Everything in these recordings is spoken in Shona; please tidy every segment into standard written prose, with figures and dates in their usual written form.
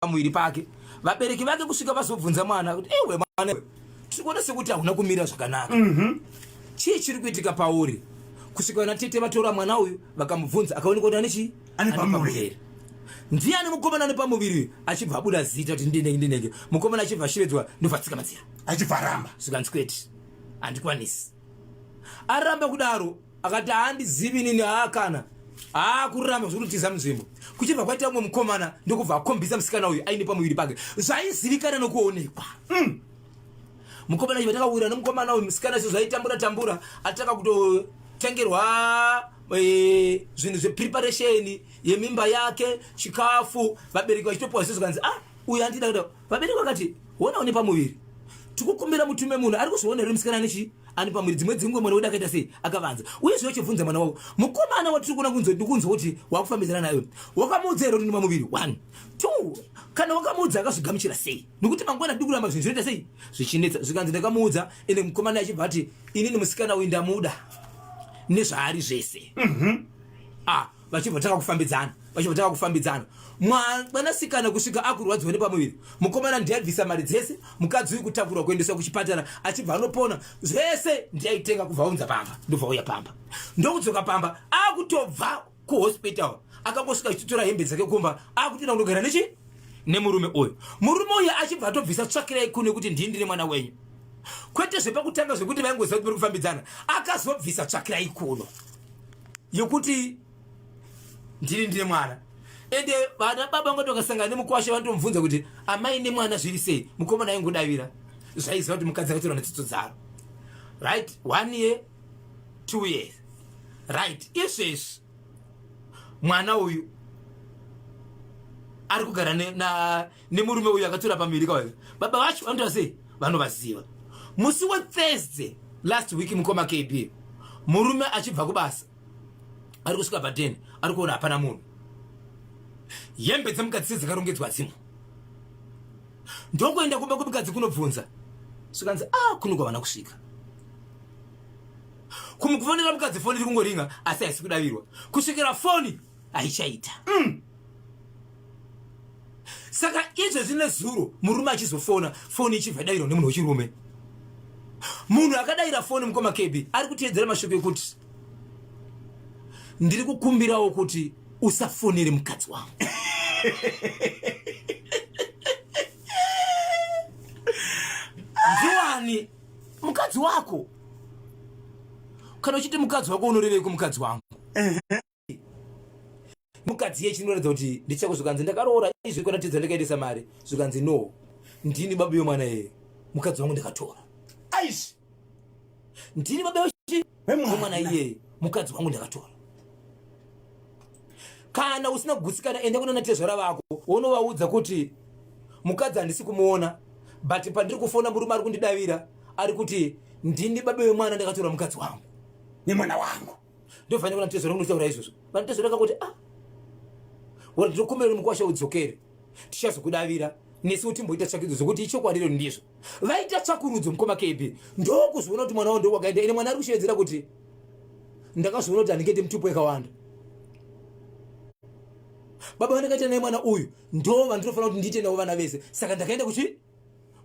Pamuviri pake vabereki vake kusvika vazobvunza mwana kuti ewe mwana tiri kuona sekuti hauna kumira zvakanaka mm-hmm. Chii chiri kuitika pauri? Kusvika vana tete vatora mwana uyu vakamubvunza, akaonekwa kuti ane chii? Ane pamuviri. Ndiani mukomana ane pamuviri? Achibva abuda zita kuti ndinenge ndinenge mukomana, achibva ashevedzwa, ndobva tsika madziro, achibva aramba. Zvikanzi kwete, handikwanisi. Aramba kudaro, akati haandizivi inini, haa kana haa kuramba zvekutiza munzvimbo. Kuchibva kwaita umwe mukomana, ndokubva akombisa musikana uyu aine pamuviri pake zvaizivikana nokuonekwa. Mukomana achibva takawira nomukomana uyu, musikana sezvo aitambura tambura, atanga kutotengerwa zvinhu zvepreparation yemimba yake, chikafu, vabereki vachitopiwa zvese. Zvikanzi, ah, uyu andida kuda. Vabereki vakati, wona une pamuviri, tikukumbira mutume munhu ari kuzviona here musikana nechi ani pamuviri. Dzimwe dzenguva mwana wedu akaita sei, akavanza. Uye zvino chibvunza mwana wako, mukomana watiri kuona kunzwa, ndikunzwa kuti wakufambidzana naye, wakamuudza here kuti ndine pamuviri? One, two, kana wakamuudza, akazvigamuchira sei? Nekuti mangwana tiri kuramba, zvinhu zvinoita sei, zvichinetsa. Zvikanzi ndakamuudza, ende mukomana achibva ati, inini musikana uyu ndamuda nezvaari zvese. Ah, vachibva tanga kufambidzana, vachibva tanga kufambidzana mwanasikana kusvika akurwadziwa nepamuviri. Mukomana ndiye abvisa mari dzese, mukadzi uyu kutakurwa kuendeswa kuchipatara, achibva anopona. Zvese ndiye aitenga kubva aunza pamba, ndobva uya pamba, ndokudzoka pamba akutobva kuhospital. Akangosvika achitotora hembe dzake kumba, akutoenda kundogara nechi nemurume uyu. Murume uyu achibva atobvisa tsvakirai kune kuti ndini ndine mwana wenyu, kwete zvepakutanga zvekuti vaingoziva kuti vari kufambidzana. Akazobvisa tsvakirai kuno yekuti ndini ndine mwana. Ende vana baba ngoti vakasangana nemukwasha, vanotomubvunza kuti amai nemwana zviri sei? Mukomana aingodavira zvaiziva kuti mukadzi akatorwa netsitso dzaro. Right, one year, 2 years, right? Izvezvi mwana uyu ari kugara nemurume uyu akatora pamuviri kawayo. Baba vacho vanotora sei, vanovaziva. Musi weThursday last week, mukoma KB, murume achibva kubasa, ari kusvika padeni, ari kuona hapana munhu, hembe dzemukadzi sedzakarongedzwa dzimwe. Ndokuenda kumba kwemukadzi kunobvunza, svikanzi a kuno kwavana kusvika kumukufonera mukadzi, foni iri kungoringa asi haisi kudavirwa, kusvikira foni haichaita. Saka izvezvi nezuro murume achizofona, foni ichibva idavirwa nemunhu wechirume. Munhu akadayira foni, mukoma KB, ari kuteedzera mashoko ekuti, ndiri kukumbirawo kuti usafonere mukadzi wangu. Ndiwani mukadzi wako? Kana uchiti mukadzi wako, unorevei kumukadzi wangu? Mukadzi iye chinoratidza kuti ndichako. Zvikanzi ndakaroora izvi kuratidza ndakaendesa mari. Zvikanzi no, ndini baba yemwana yeye, mukadzi wangu ndakatora. Aish. Ndini baba wemwana iyeye, mukadzi wangu ndakatora. Kana usina kugutsikana, enda kunana tezvara vako, wonovaudza kuti mukadzi handisi kumuona, but pandiri kufona murume ari kundidavira ari kuti ndini baba wemwana, ndakatora mukadzi wangu nemwana wangu. Ndofanira kuna tezvara kunotaura izvozvo. Vanotezvara kakuti, ah, wati tinokumbira mukwasha udzokere, tichazokudavira nesu, timboita tsvakidzo zvokuti ichokwadi iro ndizvo. Vaita tsvakurudzo, mukoma KB, ndokuzoona kuti mwana wao ndokwakaenda. Ine mwana ari kushevedzera kuti ndakazoona kuti handingete mutupo yakawanda, baba vandakaita naye mwana uyu ndo vandinofanira kuti ndiite navo vana vese. Saka ndakaenda kuchi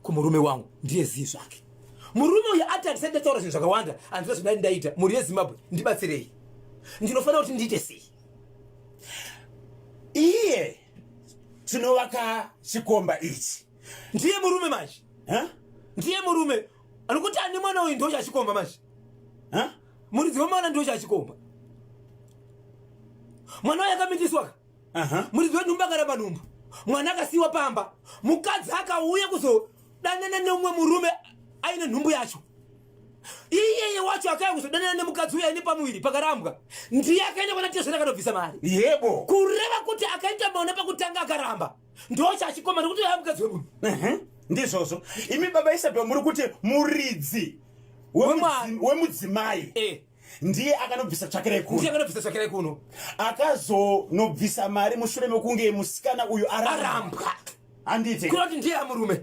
kumurume wangu, ndiye zii zvake. Murume uyu ati handisati ndataura zvinhu zvakawanda, handina zvandai ndaita. Mhuri yeZimbabwe, ndibatsirei, ndinofanira kuti ndiite sei? Iye tinovaka chikomba ichi. Ndiye murume manje. Huh? Ndiye murume anokuti ane mwana uyu, ndo chachikomba manje. Huh? Muridzi wemwana ndo chachikomba. Mwana uyu akamitiswa. Muridzi wenhumbu akaramba nhumbu, mwana akasiyiwa pamba. Mukadzi akauya kuzodanana neumwe murume aine nhumbu yacho. Iyeye wacho akauya kuzodanana nemukadzi uyu aine pamuviri pakarambwa, ndiye akaenda kwana tezvera akanobvisa mari. Yebo. Kureva kuti akaita mwana pakutanga akaramba, ndo chachikoma, nekuti aya mukadzi wemunhu. Ndizvozvo. Imi baba Isabel, muri kuti muridzi Wemwana. Wemudzimai ndiye akanobvisa tsvakirai kuno. Ndiye akanobvisa tsvakirai kuno. Akazonobvisa mari mushure mekunge musikana uyu aramba. Arambwa. Handiti? Kureva kuti ndiye amurume,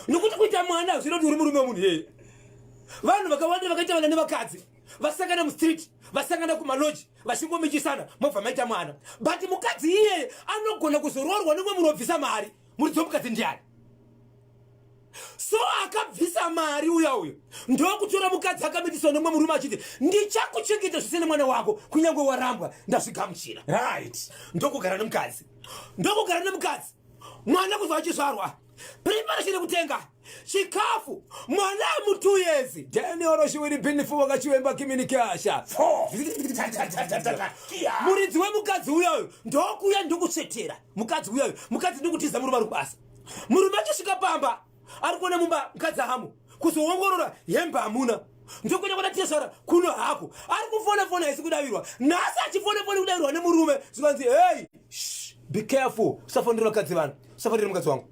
nokuti kuita mwana hazvina kuti uri murume wemunhu yeye. Vanhu vakawanda vakaita vana nevakadzi vasangana mustreet. Vasangana kumaloji vachingomichisana, mobva maita mwana. But mukadzi iyeye anogona kuzoroorwa nemwe munobvisa mari. Muridzi wemukadzi ndiani? So akabvisa mari uya uyo ndokutora mukadzi akamitiswa nemumwe murume achiti, "Ndichakuchengeta zvise nemwana wako, kunyange warambwa, ndazvigamuchira." Ndokugara nemukadzi, ndokugara nemukadzi. Mwana kubva achizvarwa, preparation yekutenga chikafu, mwana mu2 years, Daniel Shiwiri Binifu wakachiwemba kiminikasha. Four. Ta, ta, ta, ta, ta, ta. Kia. Muridzi wemukadzi uyoyo ndokuuya, ndokutsvetera mukadzi uyoyo. Mukadzi ndokutiza, murume ari kubasa. Murume achisvika pamba, ari kuona mumba mukadzi hamo. Kuzoongorora, hembe hamuna. Ndokuenda kuna tesvara kuno hako, ari kufona fona, haisi kudavirwa. Nhasi achifona foni, kudavirwa nemurume, zvikanzi, "Hey, shh, be careful, usafonera vakadzi vanhu, usafonera mukadzi wangu."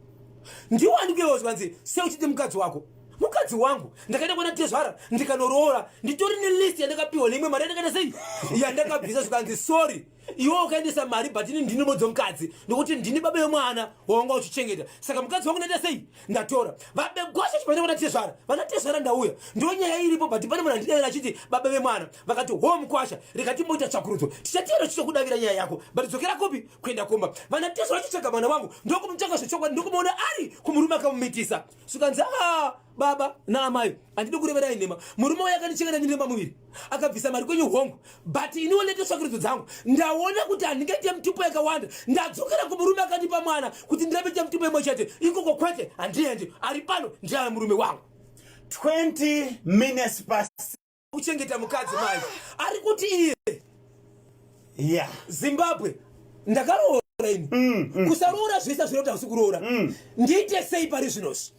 Ndiwanikewo, zvikanzi, "Sei uchiti mukadzi wako? Mukadzi wangu ndakaenda kuona tezvara, ndikanoroora. Nditori nelist yandakapiwa neimwe mari yandakaita sei, yandakabvisa." Zvikanzi, "Sorry, iwe ukaendesa mari, but ini ndini modzi wemukadzi, nokuti ndini baba yemwana wawanga uchichengeta. Saka mukadzi wangu ndaita sei? Ndatora." Vabegwasha chipane vana tezvara, "Vana tezvara, ndauya, ndo nyaya iripo, but pane munhu andidavira achiti baba vemwana." Vakati, "Ho, mukwasha, rikatimboita tsvakurudzo, tichatera tichokudavira nyaya yako, but dzokera kupi? Kuenda kumba." Vana tezvara vachitsvaga mwana wangu, ndokumutsvaka zvechokwadi, ndokumuona ari kumurume akamumitisa. Zvikanzi, "A baba naamai, handidi kureverai nhema. Murume uyo akandichengeta ndine pamuviri, akabvisa mari kwenyu, hongu, but iniwo lete tsvakurudzo dzangu, ndaona kuti handingaite mutupo yakawanda. Ndadzokera kumurume akandipa mwana kuti ndirambe ite mutupo imwe chete ikoko. Kwete, handiendi. Ari pano ndiaye murume wangu." 20 minutes past. Kuchengeta mukadzi mai ari kuti iye, "Zimbabwe, ndakaroora ini. Kusaroora zvese zvinoti hausi kuroora. Ndiite sei pari zvinozvi?"